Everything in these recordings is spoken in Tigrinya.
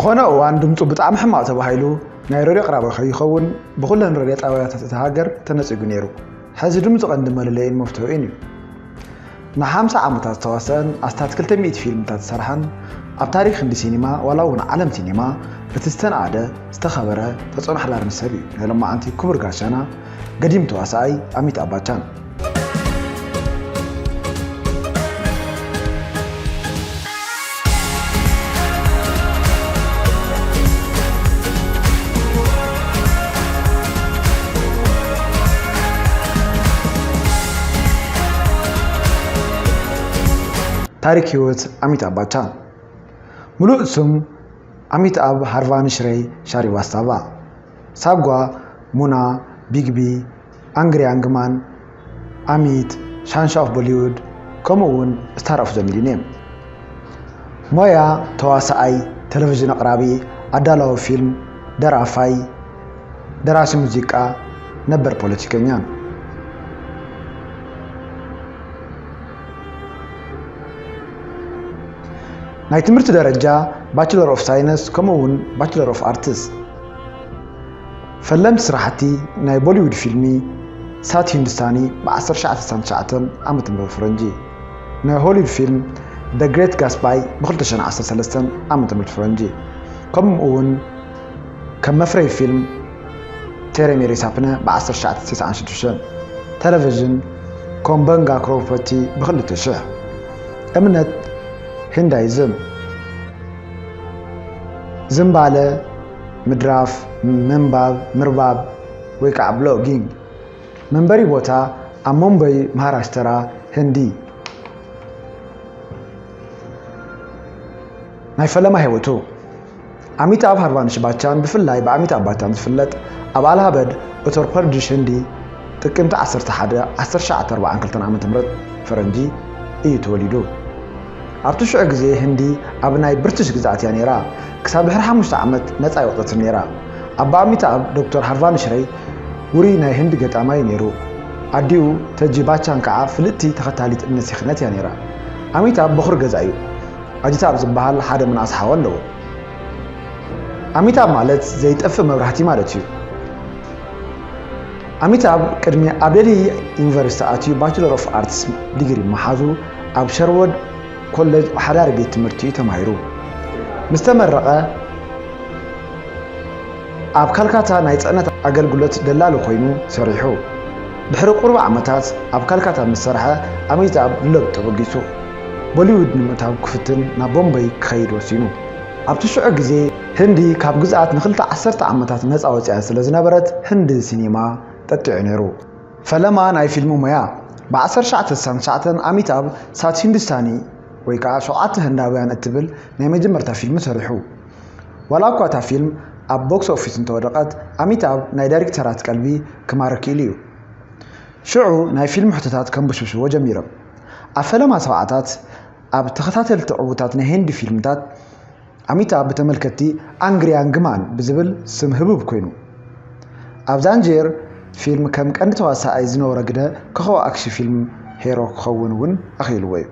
ዝኾነ እዋን ድምፁ ብጣዕሚ ሕማቕ ተባሂሉ ናይ ሬድዮ ኣቕራቢ ከይኸውን ብኹለን ሬድዮ ጣብያታት እታ ሃገር ተነፂጉ ነይሩ። ሕዚ ድምፁ ቀንዲ መለለይን መፍትሑኡን እዩ። ንሓምሳ ዓመታት ዝተዋስአን ኣስታት ክልተ ሚእቲ ፊልምታት ዝሰርሐን ኣብ ታሪኽ ህንዲ ሲኒማ ዋላ እውን ዓለም ሲኒማ እቲ ዝተናኣደ ዝተኸበረ ተፅዕኖ ሓዳርን ሰብ እዩ። ናይ ሎማዓንቲ ክቡር ጋሻና ገዲም ተዋሳኣይ ኣሚታብ ባቻን። ታሪክ ህይወት ኣሚታብ ባቻን። ሙሉእ ስም ኣሚታብ ሃርቫንሽረይ ሻሪቫስታቫ። ሳጓ፣ ሙና፣ ቢግ ቢ፣ ኣንግሪ ያንግ ማን፣ ኣሚት፣ ሻንሻ ኦፍ ቦሊውድ፣ ከምኡ እውን ስታር ኦፍ ዘ ሚሊኒየም። ሞያ ተዋሳኣይ፣ ቴሌቪዥን ኣቕራቢ፣ ኣዳላዊ ፊልም፣ ደራፋይ፣ ደራሲ ሙዚቃ፣ ነበር ፖለቲከኛን። ናይ ትምህርቲ ደረጃ ባችለር ኦፍ ሳይነስ ከምኡ እውን ባችለር ኦፍ ኣርትስ። ፈለምቲ ስራሕቲ ናይ ቦሊውድ ፊልሚ ሳት ሂንዱስታኒ ብ ዓሰርተ ትሽዓተ ስሳን ትሽዓተን ዓመተ ምህረት ፈረንጂ፣ ናይ ሆሊውድ ፊልም ደ ግሬት ጋስባይ ብ ክልተ ሽሕን ዓሰርተ ሰለስተን ዓመተ ምህረት ፈረንጂ፣ ከምኡ እውን ከም መፍረይ ፊልም ቴሬ ሜሪ ሳፕነ ብ ዓሰርተ ትሽዓተ ስሳን ሽዱሽተን፣ ቴሌቪዥን ኮምበንጋ ክሮፖቲ ብ ክልተ ሽሕ። እምነት ሂንዳይዝም። ዝምባለ፣ ምድራፍ፣ ምንባብ፣ ምርባብ ወይ ከዓ ብሎጊንግ። መንበሪ ቦታ ኣብ ሙምበይ፣ ማሃራሽተራ፣ ህንዲ። ናይ ፈለማ ህይወቱ። ኣሚታብ ሃርቫንሽ ባቻን፣ ብፍላይ ብኣሚታብ ባቻን ዝፍለጥ፣ ኣብ ኣላሃበድ፣ ኡተር ፕረዲሽ፣ ህንዲ፣ ጥቅምቲ ዓሰርተ ሓደ፣ ዓሰርተ ትሽዓተ ኣርባዓን ክልተን ዓመተ ምህረት ፈረንጂ እዩ ተወሊዱ። ኣብቲ ሽዑ ግዜ ህንዲ ኣብ ናይ ብርትሽ ግዝኣት እያ ነይራ፣ ክሳብ ድሕሪ ሓሙሽተ ዓመት ነጻ ኣይወጸትን ነይራ። ኣባ ኣሚታብ ዶክተር ሃርቫንሽረይ ውሩይ ናይ ህንዲ ገጣማይ እዩ ነይሩ። ኣዲኡ ተጂ ባቻን ከኣ ፍልጥቲ ተኸታሊት እምነት ሲኽነት እያ ነይራ። ኣሚታብ በኹሪ ገዛ እዩ። ኣጂታብ ዝበሃል ሓደ ምንኣስ ሓው ኣለዎ። ኣሚታብ ማለት ዘይጠፍእ መብራህቲ ማለት እዩ። ኣሚታብ ቅድሚ ኣብ ዴልሂ ዩኒቨርሲቲ ኣትዩ ባችለር ኦፍ ኣርትስ ዲግሪ ምሓዙ ኣብ ሸርወድ ኮሌጅ ሓዳሪ ቤት ትምህርቲ እዩ ተማሂሩ። ምስ ተመረቐ ኣብ ካልካታ ናይ ጽዕነት ኣገልግሎት ደላሊ ኮይኑ ሰሪሑ። ድሕሪ ቁሩብ ዓመታት ኣብ ካልካታ ምስ ሰርሐ ኣሚታብ ንለውጢ ተበጊሱ ቦሊውድ ንምእታው ክፍትን ናብ ቦምበይ ክኸይድ ወሲኑ። ኣብቲ ሽዑ ግዜ ህንዲ ካብ ግዝኣት ንክልተ ዓሰርተ ዓመታት ነጻ ወጺኣ ስለ ዝነበረት ህንዲ ሲኒማ ጠጢዑ ነይሩ። ፈለማ ናይ ፊልም ሞያ። ብ ዓሰርተ ትሽዓተ ስሳን ትሽዓተን ኣሚታብ ሳት ሂንዱስታኒ ወይ ከዓ ሸውዓተ ህንዳውያን እትብል ናይ መጀመርታ ፊልም ሰሪሑ። ዋላ እኳ እታ ፊልም ኣብ ቦክስ ኦፊስ እንተወደቐት ኣሚታብ ናይ ዳይሬክተራት ቀልቢ ክማርክ ኢሉ እዩ። ሽዑ ናይ ፊልም ሕቶታት ከንብሽብሽዎ ጀሚሮም። ኣብ ፈለማ ሰብዓታት ኣብ ተኸታተልቲ ዕዉታት ናይ ህንዲ ፊልምታት ኣሚታብ ብተመልከትቲ ኣንግሪ ያንግ ማን ብዝብል ስም ህቡብ ኮይኑ። ኣብ ዛንጄር ፊልም ከም ቀንዲ ተዋሳኣይ ዝነበሮ ግደ ኮኸብ ኣክሽን ፊልም ሄሮ ክኸውን እውን ኣኽኢልዎ እዩ።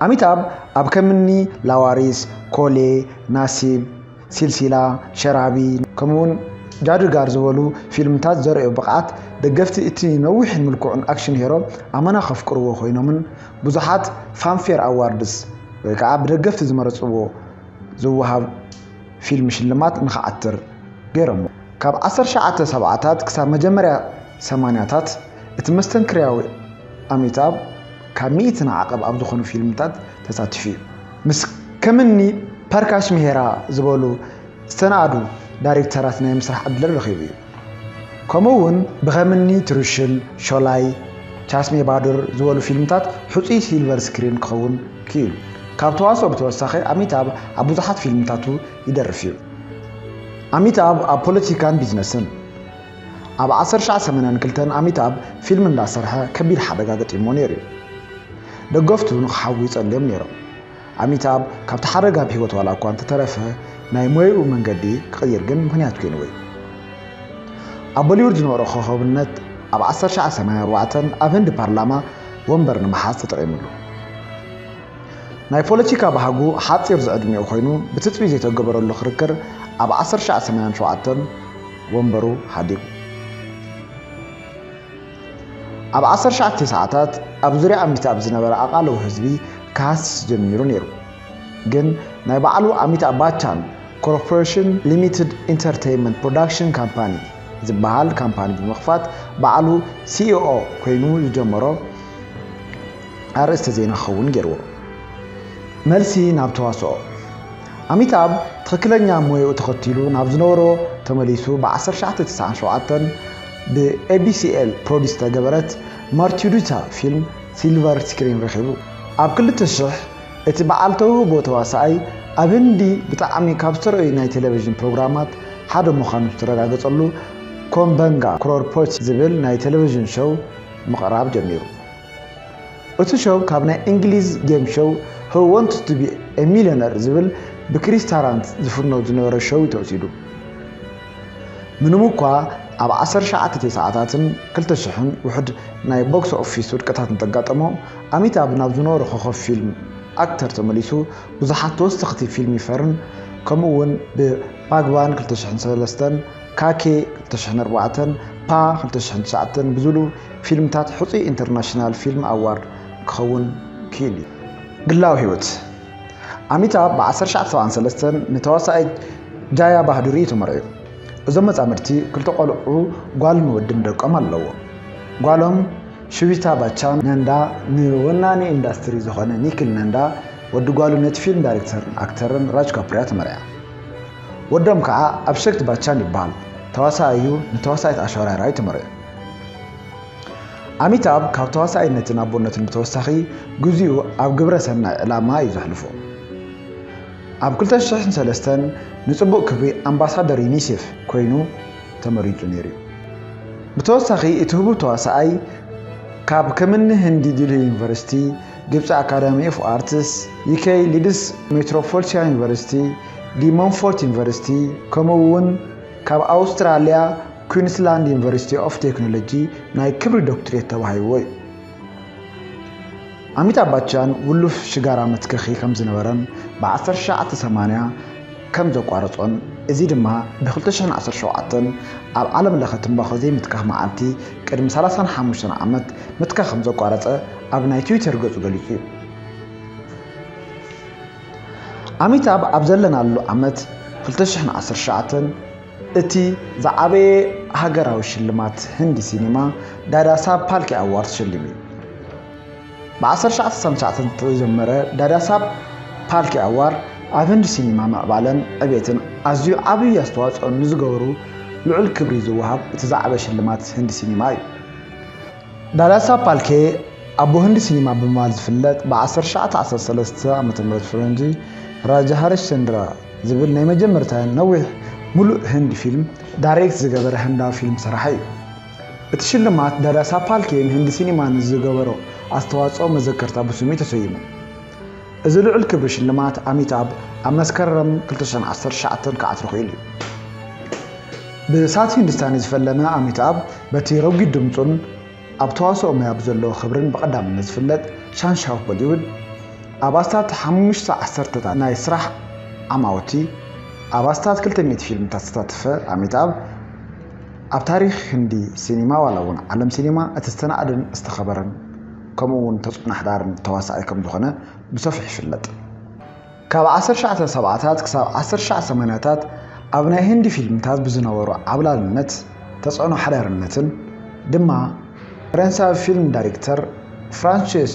ኣሚታብ ኣብ ከምኒ ላዋሪስ፣ ኮሌ፣ ናሲብ፣ ሲልሲላ፣ ሸራቢ፣ ከምኡውን ጃዱጋር ዝበሉ ፊልምታት ዘርእዮ ብቕዓት ደገፍቲ እቲ ነዊሕን ምልኩዕን ኣክሽን ሄሮ ኣመና ከፍቅርዎ ኮይኖምን ብዙሓት ፋንፌር ኣዋርድስ ወይ ከዓ ብደገፍቲ ዝመረፅዎ ዝወሃብ ፊልም ሽልማት ንኽዓትር ገይሮሞ። ካብ ዓሰርተ ትሽዓተ ሰብዓታት ክሳብ መጀመርያ ሰማንያታት እቲ መስተንክርያዊ ኣሚታብ ካብ ሚእቲ ንዓቐብ ኣብ ዝኾኑ ፊልምታት ተሳቲፉ እዩ። ምስ ከምኒ ፐርካሽ ሜሄራ ዝበሉ ዝተናኣዱ ዳይሬክተራት ናይ ምስራሕ ዕድል ረኺቡ እዩ። ከምኡ እውን ብኸምኒ ትሩሽል፣ ሾላይ፣ ቻስሜ ባዱር ዝበሉ ፊልምታት ሕጹይ ሲልቨር ስክሪን ክኸውን ክኢሉ። ካብ ተዋስኦ ብተወሳኺ ኣሚታብ ኣብ ብዙሓት ፊልምታቱ ይደርፍ እዩ። ኣሚታብ ኣብ ፖለቲካን ቢዝነስን። ኣብ ዓሰርተ ትሽዓተ ሰማንያን ክልተን ኣሚታብ ፊልም እንዳሰርሐ ከቢድ ሓደጋ ገጢሞ ነይሩ እዩ። ደገፍቱ ንክሓዊ ይጸልዮም ነይሮም። ኣሚታብ ካብቲ ሓደጋ ብህይወት ዋላ እኳ እንተተረፈ ናይ ሞያኡ መንገዲ ክቕይር ግን ምኽንያት ኮይንዎ እዩ። ኣብ ቦሊውድ ዝነበሮ ኮኸብነት ኣብ ዓሰርተ ትሽዓተ ሰማንያን ኣርባዕተን ኣብ ህንዲ ፓርላማ ወንበር ንምሓዝ ተጠቒሙሉ። ናይ ፖለቲካ ባህጉ ሓጺር ዝዕድሚኡ ኮይኑ ብትጽቢት ዘይተገበረሉ ክርክር ኣብ ዓሰርተ ትሽዓተ ሰማንያን ሸውዓተን ወንበሩ ሃዲሙ። ኣብ ዓሰርተ ትሽዓተ ሰዓታት ኣብ ዙርያ ኣሚታብ ዝነበረ ኣቓልቦ ህዝቢ ክሃስስ ጀሚሩ ነይሩ። ግን ናይ ባዕሉ ኣሚታብ ባቻን ኮርፖሬሽን ሊሚትድ ኢንተርቴይንመንት ፕሮዳክሽን ካምፓኒ ዝበሃል ካምፓኒ ብምኽፋት ባዕሉ ሲኢኦ ኮይኑ ዝጀመሮ ኣርእስተ ዜና ክኸውን ገይርዎ። መልሲ ናብ ተዋስኦ። ኣሚታብ ትኽክለኛ ሞያኡ ተኸቲሉ ናብ ዝነበሮ ተመሊሱ ብ ዓሰርተ ትሽዓተ ተስዓን ሸውዓተን ብ ኤ ቢ ሲ ኤል ፕሮዲስ ዝተገበረት ማርቲዱታ ፊልም ሲልቨር ስክሪን ረኺቡ። ኣብ ክልተ ሽሕ እቲ በዓል ተውህቦ ተዋሳኣይ ኣብ ህንዲ ብጣዕሚ ካብ ዝተረኣዩ ናይ ቴሌቪዥን ፕሮግራማት ሓደ ምዃኑ ዝተረጋገጸሉ ኮምበንጋ ክሮርፖቲ ዝብል ናይ ቴሌቪዥን ሾው ምቕራብ ጀሚሩ። እቲ ሾው ካብ ናይ እንግሊዝ ጌም ሾው Who Wants to Be a Millionaire ዝብል ብክሪስ ታራንት ዝፍኖ ዝነበረ ሾው እዩ ተወሲዱ። ምንም እኳ ኣብ ዓሰርተ ትሽዓተ ተስዓታትን ክልተ ሽሕን ውሑድ ናይ ቦክስ ኦፊስ ውድቀታት እንተጋጠሞ፣ ኣሚታብ ናብ ዝነበሮ ኮኸብ ፊልም ኣክተር ተመሊሱ ብዙሓት ተወሰኽቲ ፊልም ይፈርን፣ ከምኡ እውን ብፓግባን ክልተ ሽሕን ሰለስተን፣ ካኬ ክልተ ሽሕን ኣርባዕተን፣ ፓ ክልተ ሽሕን ትሽዓተን ብዝብሉ ፊልምታት ሕጹይ ኢንተርናሽናል ፊልም ኣዋርድ ክኸውን ክኢሉ እዩ። ግላዊ ህይወት። ኣሚታብ ብ ዓሰርተ ትሽዓተ ሰብዓን ሰለስተን ንተዋሳኣይ ጃያ ባህዱሪ እዩ ተመርዕዩ። እዞም መጻምድቲ ክልተ ቆልዑ፣ ጓልን ወድን ደቆም ኣለዎ። ጓሎም ሽዊታ ባቻን ነንዳ ንወናኒ ኢንዳስትሪ ዝኾነ ኒክል ነንዳ፣ ወዲ ጓሉ ነቲ ፊልም ዳይሬክተርን ኣክተርን ራጅ ካፑር እያ ተመርዕያ። ወዶም ከዓ ኣብሸክት ባቻን ይበሃል። ተዋሳኣይ እዩ፣ ንተዋሳኢት ኣሽዋርያ ራይ ተመርዕዩ። ኣሚታብ ካብ ተዋሳኣይነትን ኣቦነትን ብተወሳኺ ግዜኡ ኣብ ግብረ ሰናይ ዕላማ እዩ ዘሕልፎ። ኣብ ክልተ ሽሕን ሰለስተን ንጽቡቕ ክብሪ ኣምባሳደር ዩኒሴፍ ኮይኑ ተመሪጹ ነይሩ እዩ። ብተወሳኺ እቲ ህቡብ ተዋሳኣይ ካብ ከምኒ ህንዲ ዲልሂ ዩኒቨርሲቲ፣ ግብጺ ኣካዳሚ ኦፍ ኣርትስ፣ ዩ ኬ ሊድስ ሜትሮፖሊታን ዩኒቨርሲቲ፣ ዲ ሞንፎርት ዩኒቨርሲቲ ከምኡ እውን ካብ ኣውስትራልያ ኲንስላንድ ዩኒቨርሲቲ ኦፍ ቴክኖሎጂ ናይ ክብሪ ዶክትሬት ተዋሂብዎ እዩ። ኣሚታብ ባቻን ውሉፍ ሽጋራ መትከኺ ከም ዝነበረን ብ ዓሰርተ ትሽዓተ ሰማንያ ከም ዘቋረጾን፣ እዚ ድማ ብ ክልተ ሽሕን ዓሰርተ ሸውዓተን ኣብ ዓለም ለኸ ትንባኾ ዘይምትካኽ መዓልቲ ቅድሚ ሰላሳን ሓሙሽተን ዓመት ምትካኽ ከም ዘቋረጸ ኣብ ናይ ትዊተር ገጹ ገሊጹ እዩ። ኣሚታብ ኣብ ዘለናሉ ዓመት ክልተ ሽሕን ዓሰርተ ትሽዓተን እቲ ዝዓበየ ሃገራዊ ሽልማት ህንዲ ሲኒማ ዳዳ ሳብ ፓልኬ ኣዋርድ ተሸሊሙ እዩ። ብ ዓሰርተ ትሽዓተ ስሳን ትሽዓተን ዝተጀመረ ዳዳ ሳብ ፓልኬ ኣዋርድ ኣብ ህንዲ ሲኒማ ምዕባለን ዕቤትን ኣዝዩ ዓብዪ ኣስተዋፅኦ ንዝገበሩ ልዑል ክብሪ ዝወሃብ እቲ ዝዓበየ ሽልማት ህንዲ ሲኒማ እዩ። ዳዳ ሳብ ፓልኬ ኣቦ ህንዲ ሲኒማ ብምባል ዝፍለጥ ብ ዓሰርተ ትሽዓተ ዓሰርተ ሰለስተ ዓመተ ምህረት ፈረንጂ ራጃ ሃሪሽ ቸንድራ ዝብል ናይ መጀመርታ ነዊሕ ሙሉእ ህንዲ ፊልም ዳይሬክት ዝገበረ ህንዳዊ ፊልም ሰራሒ እዩ። እቲ ሽልማት ዳዳ ሳብ ፓልኬ ንህንዲ ሲኒማ ንዝገበሮ ኣስተዋፅኦ መዘከርታ ብስሙ እዩ ተሰይሙ። እዚ ልዑል ክብሪ ሽልማት ኣሚታብ ኣብ መስከረም ክልተ ሽሕን ዓሰርተ ትሽዓተን ክዓትሮ ክኢሉ እዩ። ብሳት ሂንዱስታኒ ዝፈለመ ኣሚታብ በቲ ረጒድ ድምፁን ኣብ ተዋስኦ ሞያ ብዘለዎ ክብርን ብቐዳምነት ዝፍለጥ ሻንሻ ኦፍ ቦሊውድ፣ ኣብ ኣስታት ሓሙሽተ ዓሰርተታት ናይ ስራሕ ዓማውቲ ኣብ ኣስታት ክልተ ሚእቲ ፊልምታት ዝተሳተፈ ኣሚታብ፣ ኣብ ታሪኽ ህንዲ ሲኒማ ዋላ እውን ዓለም ሲኒማ እቲ ዝተናእደን ዝተኸበረን ከምኡ እውን ተጽዕኖ ሓዳርን ተዋሳኣይ ከም ዝኾነ ብሰፊሑ ይፍለጥ። ካብ ዓሰርተ ትሽዓተ ሰብዓታት ክሳብ ዓሰርተ ትሽዓተ ሰማንያታት ኣብ ናይ ህንዲ ፊልምታት ብዝነበሮ ዓብላልነት ተጽዕኖ ሓዳርነትን ድማ ፈረንሳዊ ፊልም ዳይሬክተር ፍራንሲስ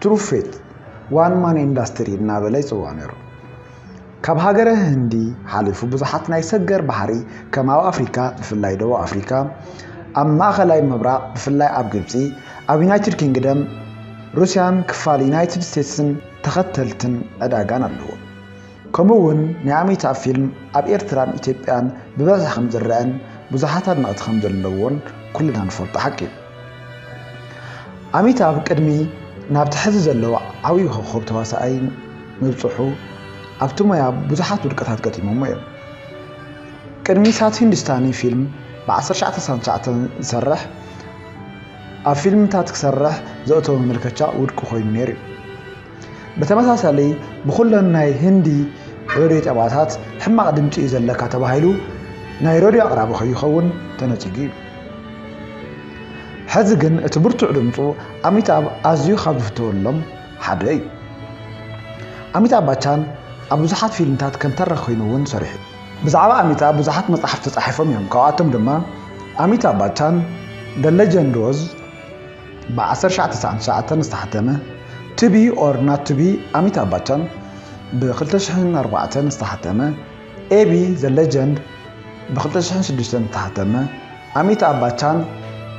ትሩፌት ዋን ማን ኢንዳስትሪ እናበለ ይጽውዖ ነይሩ። ካብ ሃገረ ህንዲ ሓሊፉ ብዙሓት ናይ ሰገር ባሕሪ ከም ኣብ ኣፍሪካ ብፍላይ ደቡብ ኣፍሪካ፣ ኣብ ማእኸላይ ምብራቕ ብፍላይ ኣብ ግብፂ፣ ኣብ ዩናይትድ ኪንግደም፣ ሩስያን ክፋል ዩናይትድ ስቴትስን ተኸተልትን ዕዳጋን ኣለዎ። ከምኡ እውን ናይ ኣሚታብ ፊልም ኣብ ኤርትራን ኢትዮጵያን ብበዝሒ ከም ዝረአን ብዙሓት ኣድነቕቲ ከም ዘለዎን ኩልና ንፈልጦ ሓቂ እዩ። ኣሚታብ ቅድሚ ናብቲ ሕዚ ዘለዎ ዓብዪ ኮኾብ ተዋሳኣይ ምብፅሑ ኣብቲ ሞያ ብዙሓት ውድቀታት ገጢሞሞ እዮም። ቅድሚ ሳት ሂንዱስታኒ ፊልም ብ ዓሰርተ ትሽዓተ ስሳን ትሽዓተን ዝሰርሕ ኣብ ፊልምታት ክሰርሕ ዘእተዎ መመልከቻ ውድቂ ኮይኑ ነይሩ እዩ። ብተመሳሳሊ ብኹለን ናይ ህንዲ ሬድዮ ጣብያታት ሕማቕ ድምፂ እዩ ዘለካ ተባሂሉ ናይ ሬድዮ ኣቕራቢ ከይኸውን ተነፂጉ እዩ። ሕዚ ግን እቲ ብርቱዕ ድምፁ ኣሚታብ ኣዝዩ ካብ ዝፍተወሎም ሓደ እዩ። ኣሚታብ ባቻን ኣብ ብዙሓት ፊልምታት ከም ተራኺ ኮይኑ እውን ሰሪሑ። ብዛዕባ ኣሚታብ ብዙሓት መጻሕፍቲ ተጻሒፎም እዮም። ካብኣቶም ድማ ኣሚታብ ባቻን The Legend Was ብ1999 ዝተሓተመ፣ To Be or Not To Be ኣሚታብ ባቻን ብ2004 ዝተሓተመ፣ A B The Legend ብ2006 ዝተሓተመ፣ ኣሚታብ ባቻን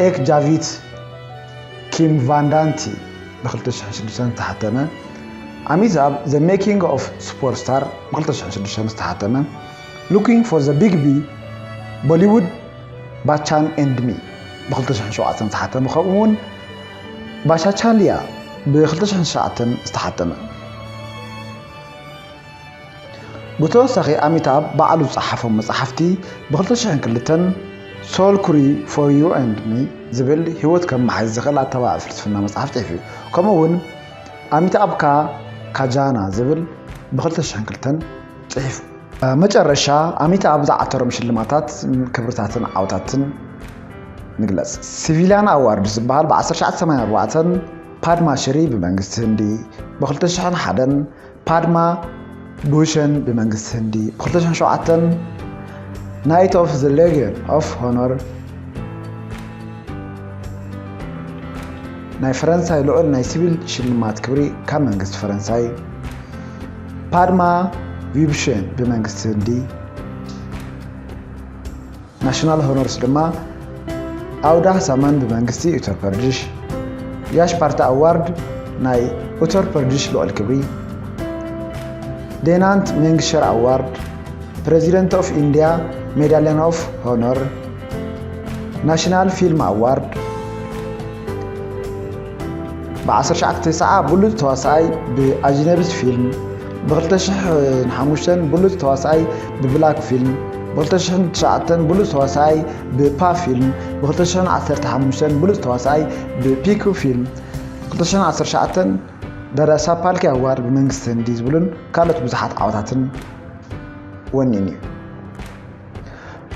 ኤክ ጃቪት ኪምቫንዳንቲ ብ2006 ዝተሓተመ፣ ኣሚታብ The Making of Superstar ብ2006 ዝተሓተመ፣ Looking for the Big B Bollywood Bachchan and Me ብ2007 ዝተሓተመ፣ ከምኡ እውን ባሻቻንሊያ ብ2009 ዝተሓተመ። ብተወሳኺ ኣሚታብ ባዕሉ ዝጸሓፎም መጻሕፍቲ ብ2002 Soul Curry for You and Me ዝብል ህይወት ከመሓይሽ ዝኽእል ኣተባባዒ ፍልስፍና መጽሓፍ ጽሒፉ እዩ። ከምኡ እውን ኣሚታብ ካ ካጃና ዝብል ብ2002 ጽሒፉ። መጨረሻ ኣሚታብ ዝዓተሮም ሽልማታት፣ ክብርታትን ዓወታትን ንግለጽ። ሲቪሊያን ኣዋርድ ዝበሃል ብ1984 ፓድማ ሽሪ ብመንግስቲ ህንዲ፣ ብ2001 ፓድማ ቡሸን ብመንግስቲ ህንዲ፣ ብ2007 ናይት ኦፍ ዘ ሌጊዮን ኦፍ ሆኖር ናይ ፈረንሳይ ልዑል ናይ ሲቪል ሽልማት ክብሪ ካብ መንግስቲ ፈረንሳይ፣ ፓድማ ቪቡሸን ብመንግስቲ ህንዲ፣ ናሽናል ሆኖርስ ድማ ኣውዳህ ሳማን ብመንግስቲ ኡተር ፕረዲሽ፣ ያሽ ፓርታ ኣዋርድ ናይ ኡተር ፕረዲሽ ልዑል ክብሪ፣ ዴናንት ሜንግሸር ኣዋርድ፣ ፕረዚደንት ኦፍ ኢንዲያ ሜዳልያን ኦፍ ሆኖር፣ ናሽናል ፊልም ኣዋርድ፣ ብ1990 ብሉጽ ተዋሳኣይ ብኣጅነቢስ ፊልም፣ ብ2005 ብሉጽ ተዋሳኣይ ብብላክ ፊልም፣ ብ2009 ብሉጽ ተዋሳኣይ ብፓ ፊልም፣ ብ2015 ብሉጽ ተዋሳኣይ ብፒኩ ፊልም፣ ብ2019 ደረሳ ፓልኪ ኣዋርድ ብመንግስቲ ህንዲ ዝብሉን ካልኦት ብዙሓት ዓወታትን ወኒኑ እዩ።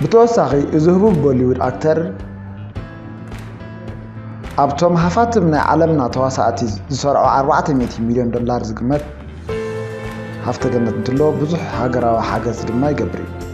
ብተወሳኺ፣ እዚ ህቡብ ቦሊውድ ኣክተር ኣብቶም ሃፋትም ናይ ዓለምና ተዋሳእቲ ዝሰርዖ 400 ሚልዮን ዶላር ዝግመት ሃፍተ ገነት እንትሎ፣ ብዙሕ ሃገራዊ ሓገዝ ድማ ይገብር እዩ።